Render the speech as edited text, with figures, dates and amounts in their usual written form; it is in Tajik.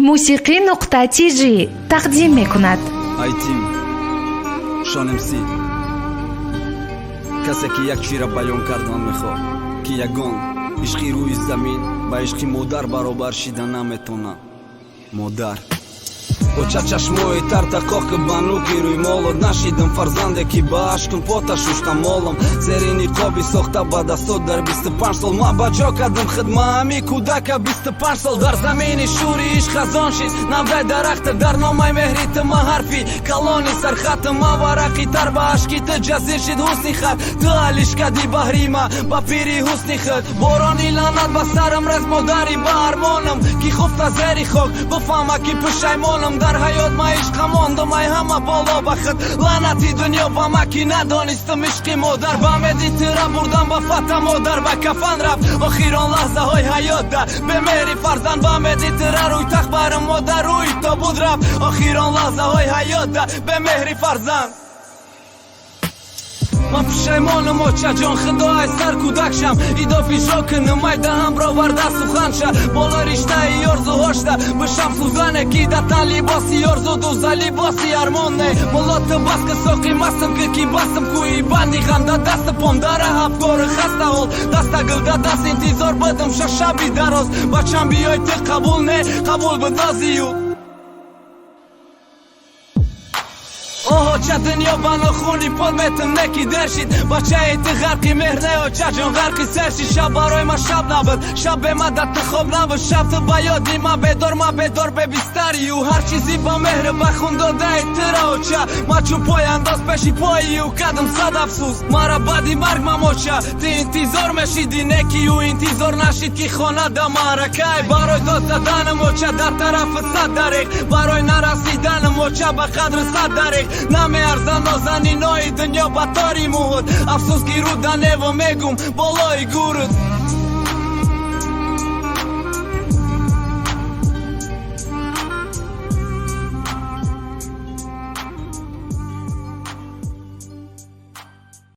Мусиқӣ нуқта тж тақдим мекунад. Айтим Шон МС, касе ки як чира баён кардан мехоҳ, ки ягон ишқи рӯи замин ба ишқи модар баробар шида наметонад. Модар, оча, чашмои тарта қоқи ба нуки рӯй молот нашидам, фарзанде ки ба ашкум пота шуштам молам зери ниқоби сохта ба дастот. Дар 25 сол ма ба ҷо кардам хидмаами кӯдака. 25 сол дар замини шӯри ишқ хазон шид навдаи дарахта. Дар номаи меҳри ту ма ҳарфи калони сархатм, ма варақи тар ба ашки ту ҷазир шид ҳусни хат. Ту алишкади баҳрима ба пири ҳусни худ. Борони лаънат ба сарам рез, модари ба армонам, ки хуфта зери хок бифаҳма, ки пушаймонам. Дар ҳаёт ма ишқа мондам, ай ҳама боло ба худ. Лаънати дунё ба ма, ки надонистам ишқи модар. Ба меди тира бурдам ба фата, модар ба кафан рафт охирон лаҳзаҳои ҳаётда бемеҳри фарзанд. Ба меди тира рӯй тахт барам, модар рӯи тобут рафт охирон лаҳзаҳои ҳаётда бемеҳри фарзанд. Ман пушаймонам, очаҷон, худо ай сар кӯдакшам идоф иҷро кунам, ай даҳам бироварда суханша боло риштаи орзуҳошта бишам сӯзане, ки да тан либоси орзу дуза, либоси армон не. Мулло, ту бас ки соқи мастам ки бастам кӯи банди ғам да дасти пом дара афкори хаста ҳол даста гул да даст интизор будам шашаби дароз. Бачам, биёй, ту қабул не, қабул биднозию. Оҳоча, дунё ба нохуни под метам неки дер шид. Бачаи ту ғарқи меҳр не, очаҷон, ғарқи сер шид. Шаб барои ма шаб набуд, шаб бема дар ту хоб набуд. Шаб ту ба ёди ма бедор, ма бедор бебистарию. Ҳар чизи ба меҳр ба хун додаи тура, оча, ма чун пойандоз пеши поию кадам. Сад афсӯс, мара баъди марг мамоча ту интизор мешиди, некию интизор нашид, ки хона да маъракай. Барои дод заданам, оча, дар тарафи сад дареқ, барои нарасиданам, оча, ба қадри сад дареқ. Намеарзан нозанинои дунё ба тори муҳуд. Афсӯс, ки рӯ данево мегум болои гурут.